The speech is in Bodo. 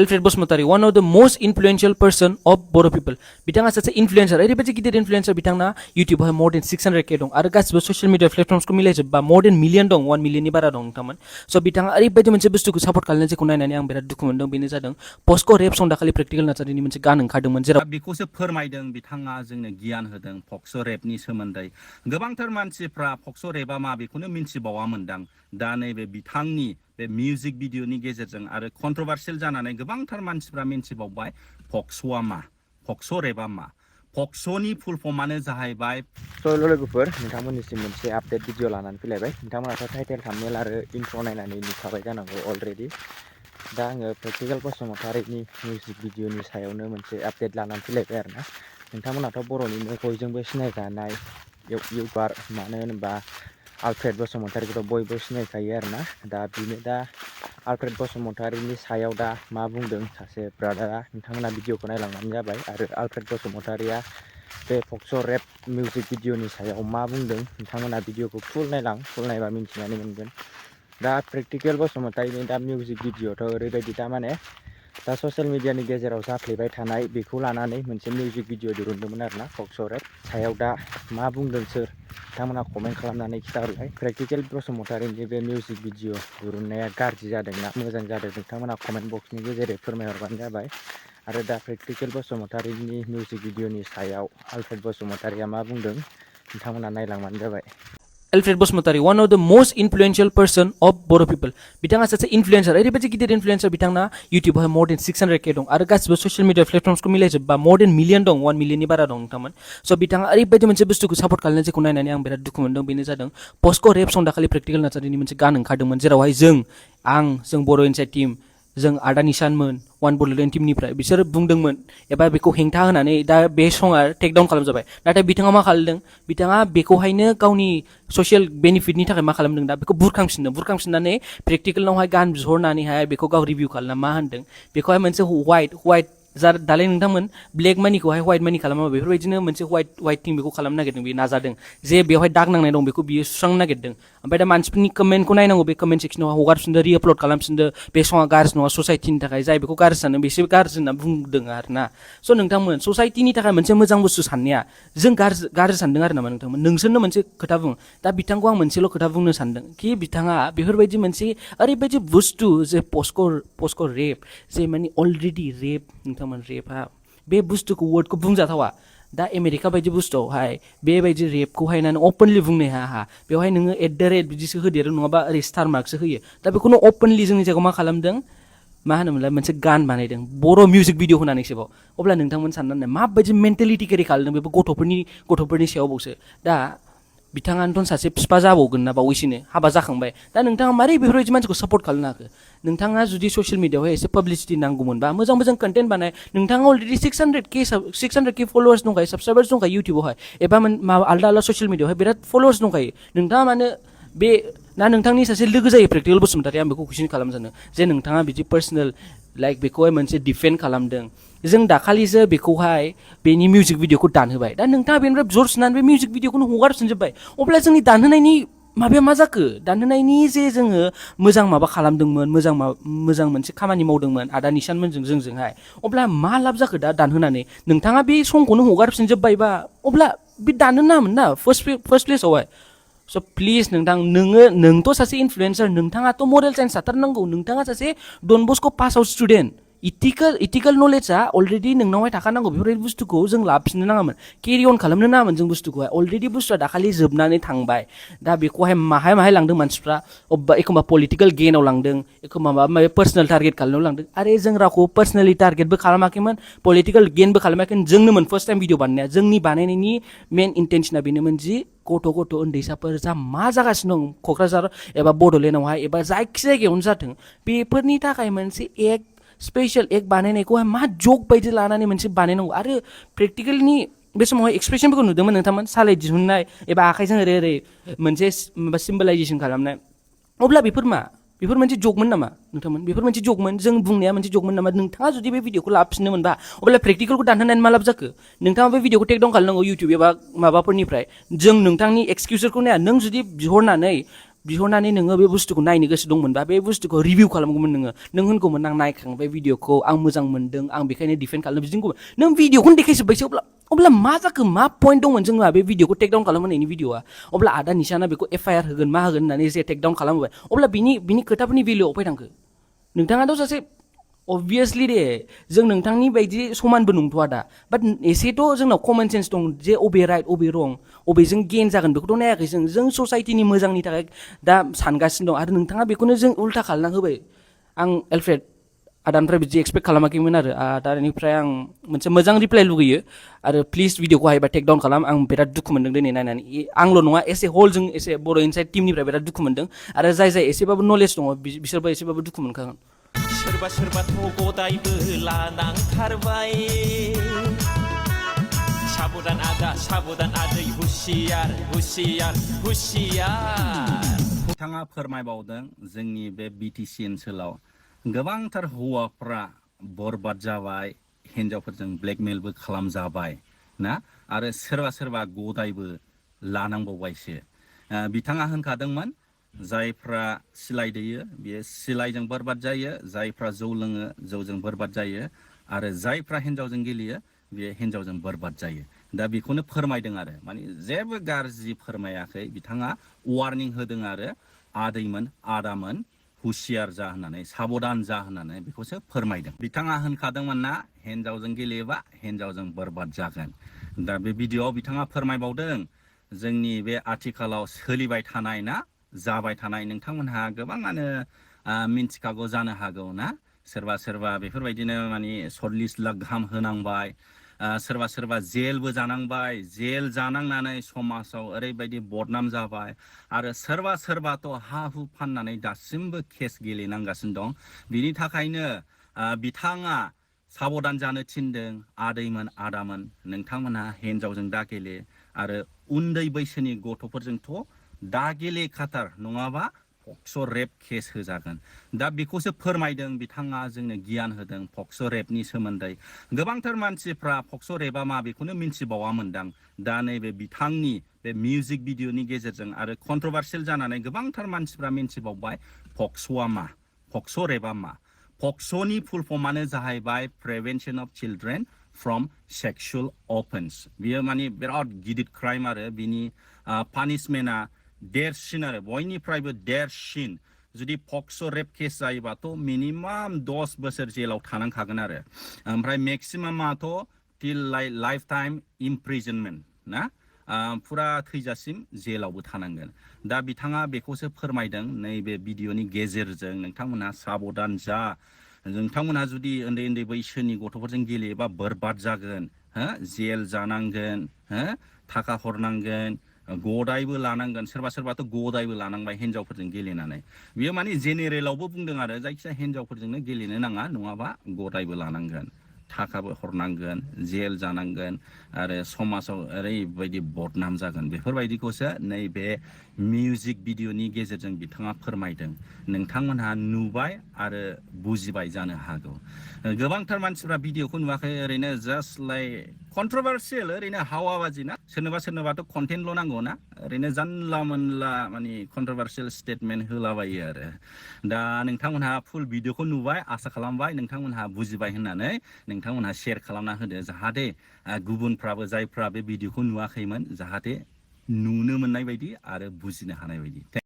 Alfred Basumatary, one of the most influential person of Bodo people. बिथाङा सासे इन्फ्लुएन्सार ओरैबायदि गिदिर इन्फ्लुएन्सार बिथांना इउटिउबावहाय more than 600K दं आरो गासिबो ससियेल मिडिया प्लेटफर्मसखौ मिलायजोबबा more than मिलियन दं 1 मिलियननि बारा दं नोंथांमोन स' बिथाङा ओरैबायदि मोनसे बुस्थुखौ सापर्ट खालामनाय जेखौ नायनानै आं बिराद दुखु मोनदों बेनो जादों पस्क' रेप सं दाखालि प्रेक्टिकेल नार्सारिनि मोनसे गान ओंखारदोंमोन जेराव बेखौसो फोरमायदों बिथाङा जोंनो गियान होदों पक्स' रेपनि सोमोन्दै गोबांथार मानसिफ्रा पक्स' रेपआ मा बेखौनो मिन्थिबावामोनदां दा नैबे बिथांनि बे मिउजिक भिडिअनि गेजेरजों आरो कन्ट्रभार्सियेल जानानै गोबांथार मानसिफ्रा मिन्थिबावबाय पक्स'आ मा पक्स' रेपआ मा पक्स'नि फुल फर्मानो जाहैबाय लोगोफोर नोंथांमोननिसिम मोनसे आपडेट भिडिअ लानानै फैलायबाय नोंथांमोनाथ' टाइटेल थाम्बनेल आरो इन्ट्र' नायनानै नुखाबाय जानांगौ अलरेडि दा आङो प्रेक्टिकेल बसुमतारीनि मिउजिक भिडिअनि सायावनो मोनसे आपडेट लानानै फैलायबाय आरोना नोंथांमोनाथ' बर'निनो बयजोंबो सिनायजानाय इउटिउबार मानो होनोबा आलफ्रेड बसुमतारीखौथ' बयबो सिनायखायो आरोना दा बेनो दा आलफ्रेड बसुमतारीनि सायाव दा मा बुंदों सासे ब्रादारा नोंथांमोना भिडिअखौ नायलांबानो जाबाय आरो आलफ्रेड बसुमतारीया बे पक्स' रेप मिउजिक भिडिअनि सायाव मा बुंदों नोंथांमोना भिडिअखौ फुल नायबा मिन्थिनानै मोनगोन दा प्रेक्टिकेल बसुमतारीनि दा मिउजिक भिडिअ'थ' ओरैबायदि दा माने दा ससियेल मिडियानि गेजेराव जाफ्लेबाय थानाय बेखौ लानानै मोनसे मिउजिक भिडिअ' दिरुनदोंमोन आरोना पक्स' रेप सायाव दा मा बुंदों सोर नोंथांमोना कमेन्ट खालामनानै खिथाहरलाय प्रेक्टिकेल बसुमतारीनि बे मिउजिक भिडिअ' दिरुननाया गाज्रि जादोंना मोजां जादों नोंथांमोना कमेन्ट बक्सनि गेजेरै फोरमायहरबानो जाबाय आरो दा प्रेक्टिकेल बसुमतारीनि मिउजिक भिडिअनि सायाव आलफ्रेड बसुमतारीया मा बुंदों नोंथांमोना नायलांबानो जाबाय Alfred Basumatary, one of the most influential person of Bodo people. बिथाङा सासे इन्फ्लुएन्सार ओरैबायदि गिदिर इन्फ्लुएन्सार बिथांना इउटिउबावहाय more than 600K दं आरो गासिबो ससियेल मिडिया प्लेटफर्मसखौ मिलायजोबबा more than मिलियन दं 1 मिलियननि बारा दं नोंथांमोन स' बिथाङा ओरैबायदि मोनसे बुस्थुखौ सापर्ट खालामनाय जेखौ नायनानै आं बिराद दुखु मोनदों बेनो जादों पस्क' रेप सं दाखालि प्रेक्टिकेल नार्सारिनि मोनसे गान ओंखारदोंमोन जेरावहाय जों बर' इनसाइड टिम जों आदा निशानमोन वान बड'लेण्ड टिमनिफ्राय बिसोर बुंदोंमोन एबा बेखौ हेंथा होनानै दा बे सङा टेकडाउन खालामजाबाय नाथाय बिथाङा मा खालामदों बिथाङा बेखौहायनो गावनि ससियेल बेनिफिटनि थाखाय मा खालामदों दा बेखौ बुरखांफिननानै प्रेक्टिकेलावहाय गान बिहरनानैहाय बेखौ गाव रिभिउ खालामना मा होनदों बेखौहाय मोनसे वाइट दालाय नोंथांमोन ब्लेक मानिखौहाय व्हाइट मानि खालामा बेफोरबायदिनो मोनसे व्हाइट थिं बेखौ खालामनो नागिरदों बेयो नाजादों जे बेवहाय दाग नांनाय दं बेखौ बियो सुस्रांनो नागिरदों ओमफ्राय दा मानसिफोरनि कमेन्टखौ नायनांगौ बे कमेन्ट सेक्सनाव हगारफिनदो रिआपलड खालामफिनदो बे सङा गाज्रि नङा ससाइटिनि थाखाय जाय बेखौ गाज्रि सानो बेसे गाज्रि होनना बुंदों आरोना स' नोंथांमोन ससाइटिनि थाखाय मोनसे मोजां बुस्थु साननाया जों गाज्रि सानदों आरो नामा नोंथांमोन नोंसोरनो मोनसे खोथा बुं दा बिथांखौ आं मोनसेल' खोथा बुंनो सानदों कि बिथाङा बेफोरबायदि मोनसे ओरैबायदि बुस्थु जे पस्क' रेप जे माने अलरेडि रेप नोंथांमोन रेपआ बे बुस्थुखौ वर्डखौ बुंजाथावा दा आमेरिका बायदि बुस्थुआवहाय बेबायदि रेपखौहाय नानै अपेनलि बुंनो हाया बेवहाय नोङो @ बिदिसो होदेरो नङाबा ओरै स्टार मार्कसो होयो दा बेखौनो अपेनलि जोंनि जायगायाव मा खालामदों मा होनोमोनलाय मोनसे गान बानायदों बर' मिउजिक भिडिअ होनानैसोबाव अब्ला नोंथांमोन साननानै माबायदि मेन्टेलिटि केरि खालामदों बेबो गथ'फोरनि सायावबावसो दा बिथाङानोथ' सासे बिफा जाबावगोन ना बावैसोनो हाबा जाखांबाय दा नोंथाङा मारै बेफोरबायदि मानसिखौ सापर्ट खालामनो हाखो नोंथाङा जुदि ससियेल मिडियाआवहाय एसे पाब्लिसिटि नांगौमोनबा मोजां कन्टेन्ट बानाय नोंथाङा अलरेडि 600K फलोवार्स दंखायो साबसक्राइबार्स दंखायो इउटिउबावहाय एबा आलदा ससियेल मिडियाआवहाय बिराद फलोवार्स दंखायो नोंथाङा मानो बे ना नोंथांनि सासे लोगो जायो प्रेक्टिकेल बसुमतारी आं बेखौ कुइसन खालामनो सानो जे नोंथाङा बिदि पार्सनेल लाइक बेखौहाय मोनसे डिफेन्ड खालामदों जों दाखालिसो बेखौहाय बेनि मिउजिक भिडिअखौ दानहोबाय दा नोंथाङा बेनिफ्राय जर सुनानै बे मिउजिक भिडिअखौनो हगारफिनजोब्बाय अब्ला जोंनि दानहोनायनि माबाया मा जाखो दानहोनायनि जे जोङो मोजां माबा खालामदोंमोन मोजां मोनसे खामानि मावदोंमोन आदा निशानमोनजों जोंजोंहाय अब्ला मा लाब जाखो दा दानहोनानै नोंथाङा बे समखौनो हगारफिनजोब्बायबा अब्ला बे दाननो नाङामोन ना फार्स्ट प्लेसावहाय स' प्लिज नोंथां नोंथ' सासे इन्फ्लुएन्सार नोंथाङाथ' मरेल साइन्स थाथारनांगौ नोंथाङा सासे Don Bosco' pass out student ethical नलेजआ अलरेडि नोंनावहाय थाखानांगौ बेफोरबायदि बुस्थुखौ जों लाफिननो नाङामोन केरि अन खालामनो नाङामोन जों बुस्थुखौहाय अलरेडि बुस्थुआ दाखालि जोबनानै थांबाय दा बेखौहाय माहाय लांदों मानसिफ्रा एखमबा पलिटिकेल गेनाव लांदों एखमबा माबा पार्सनेल टारगेट खालामनायाव लांदों आरे जों रावखौ पार्सनेलि टारगेटबो खालामाखैमोन पलिटिकेल गेनबो खालामाखैमोन जोंनोमोन फार्स्ट टाइम भिडिअ बानायनाया जोंनि बानायनायनि मेन इन्टेन्सना बेनोमोन जि गथ' उन्दैसाफोर जा मा जागासिनो दं क'क्राझार एबा बड'लेण्डआवहाय एबा जायखि जायगायावनो जाथों बेफोरनि थाखाय मोनसे स्पेशल बानायनायखौहाय मा जक बायदि लानानै मोनसे बानायनांगौ आरो प्रेक्टिकेलनि बे समावहाय एक्सप्रेसनफोरखौ नुदोंमोन नोंथांमोन सालाय दिहुननाय एबा आखाइजों ओरै मोनसे माबा सिम्बलाइजेसन खालामनाय अब्ला बेफोर मोनसे जकमोन नामा नोंथांमोन बेफोर मोनसे जकमोन जों बुंनाया मोनसे जकमोन नामा नोंथाङा जुदि बे भिडिअखौ लाफिननो मोनबा अब्ला प्रेक्टिकेलखौ दानहोनानै मा लाब जाखो नोंथाङा बे भिडिअखौ टेकडाउन खालामनांगौ इउटिउब एबा माबाफोरनिफ्राय जों नोंथांनि एक्सकिउसफोरखौ नाया नों जुदि बिहरनानै बिहरनानै नोङो बे बुस्थुखौ नायनो गोसो दंमोनबा बे बुस्थुखौ रिभिउ खालामगौमोन नों होनगौमोन आं नायखांबाय भिडिअखौ आं मोजां मोनदों आं बेखायनो डिफेन्ड खालामदों बिदिनो नों भिडिअखौनो देखायजोब्बायसो अब्ला मा जाखो मा पइन्ट दंमोन जोंहा बे भिडिअखौ टेक डाउन खालामहोनायनि भिडिअआ अब्ला आदा निशाना बेखौ एफआइआर होगोन मा होगोन होननानै जे टेक डाउन खालामहोबाय अब्ला बिनि खोथाफोरनि भेलुआव फै थांखो नोंथाङाथ' सासे अबभियासलि दे जों नोंथांनि बायदि समानबो नंथ'आ दा बाट एसेथ' जोंनाव कमन सेन्स दं जे अबे राइट अबे रं अबेजों गेन जागोन बेखौथ' नायाखै जों ससाइटिनि मोजांनि थाखाय दा सानगासिनो दं आरो नोंथाङा बेखौनो जों उल्था खालामना होबाय आं एलफ्रेड आदानिफ्राय बिदि एक्सपेक्ट खालामाखैमोन आरो आदानिफ्राय आं मोनसे मोजां रिप्लाइ लुगैयो आरो प्लिज भिडिअखौ हायोबा टेक डाउन खालाम आं बिराद दुखु मोनदों दिनै नायनानै आंल' नङा एसे हल जों एसे बर' इनसाइड टिमनिफ्राय बिराद दुखु मोनदों आरो जाय एसेबाबो नलेज दङ बिसोरबो एसेबाबो दुखु मोनखागोन सोरबा सोरबाथ' गदायबो लानांथारबाय साबधान आदै हुसियार हुसियार हुसियार बिथाङा फोरमायबावदों जोंनि बे बिटिसि ओनसोलाव गोबांथार हौवाफ्रा बरबाद जाबाय हिन्जावफोरजों ब्लेकमेलबो खालामजाबाय ना आरो सोरबा गदायबो लानांबावबायसो बिथाङा होनखादोंमोन जायफ्रा सिलाइ दैयो बियो सिलाइजों बरबाद जायो जायफ्रा जौ लोङो जौजों बरबाद जायो आरो जायफ्रा हिन्जावजों गेलेयो बे हिन्जावजों बरबाद जायो दा बेखौनो फोरमायदों आरो माने जेबो गाज्रि फोरमायाखै बिथाङा वार्निं होदों आरो आदैमोन आदामोन हुसियार जा होननानै साबधान जा होननानै बेखौसो फोरमायदों बिथाङा होनखादोंमोन ना हिन्जावजों गेलेयोबा हिन्जावजों बरबाद जागोन दा बे भिडिअआव बिथाङा फोरमायबावदों जोंनि बे आथिखालाव सोलिबाय थानाय ना जाबाय थानाय नोंथांमोनहा गोबाङानो मिन्थिखागौ जानो हागौ ना सोरबा बेफोरबायदिनो माने 40 लाख गाहाम होनांबाय सोरबा जेलबो जानांबाय जेल जानांनानै समाजाव ओरैबायदि बदनाम जाबाय आरो सोरबाथ' हा हु फाननानै दासिमबो केस गेलेनांगासिनो दं बिनि थाखायनो बिथाङा साबधान जानो थिनदों आदैमोन आदामोन नोंथांमोनहा हिन्जावजों दा गेले आरो उन्दै बैसोनि गथ'फोरजोंथ' दा गेले खाथार नङाबा पक्स' रेप केस होजागोन दा बेखौसो फोरमायदों बिथाङा जोंनो गियान होदों पक्स' रेपनि सोमोन्दै गोबांथार मानसिफ्रा पक्स' रेपआ मा बेखौनो मिन्थिबावामोनदां दा नैबे बिथांनि बे मिउजिक भिडिअनि गेजेरजों आरो कन्ट्रभार्सियेल जानानै गोबांथार मानसिफ्रा मिन्थिबावबाय पक्स'आ मा पक्स' रेपआ मा पक्स'नि फुल फर्मानो जाहैबाय prevention of children from sexual offence बियो माने बिराद गिदिर क्राइम आरो बिनि पानिशमेन्टआ देरसिन आरो बयनिफ्रायबो देरसिन जुदि पक्स' रेप केस जायोबाथ' मिनिमाम 10 बोसोर जेलाव थानांखागोन आरो ओमफ्राय मेक्सिमामाथ' टिल लाइफ टाइम इमप्रिजनमेन्ट ना फुरा थैजासिम जेलावबो थानांगोन दा बिथाङा बेखौसो फोरमायदों नैबे भिडिअनि गेजेरजों नोंथांमोनहा साबधान जा नोंथांमोनहा जुदि उन्दै बैसोनि गथ'फोरजों गेलेयोबा बरबाद जागोन हो जेल जानांगोन हो थाखा हरनांगोन गदायबो लानांगोन सोरबाथ' गदायबो लानांबाय हिन्जावफोरजों गेलेनानै बियो माने जेनेरेलावबो बुंदों आरो जायखिजाया हिन्जावफोरजोंनो गेलेनो नाङा नङाबा गदायबो लानांगोन थाखाबो हरनांगोन जेल जानांगोन आरो समाजाव ओरैबायदि बदनाम जागोन बेफोरबायदिखौसो नैबे मिउजिक भिडिअनि गेजेरजों बिथाङा फोरमायदों नोंथांमोनहा नुबाय आरो बुजिबाय जानो हागौ गोबांथार मानसिफ्रा भिडिअखौ नुवाखै ओरैनो जास्ट लाइक कन्ट्रभार्सियेल ओरैनो हावाबाजि ना सोरनोबाथ' कन्टेन्टल' नांगौ ना ओरैनो जानला मोनला माने कन्ट्रभार्सियेल स्टेटमेन्ट होलाबायो आरो दा नोंथांमोनहा फुल भिडिअखौ नुबाय आसा खालामबाय नोंथांमोनहा बुजिबाय होननानै नोंथांमोनहा शेयार खालामना होदो जाहाथे गुबुनफ्राबो जायफ्रा बे भिडिअखौ नुवाखैमोन जाहाथे नुनो मोननाय बायदि आरो बुजिनो हानाय बायदि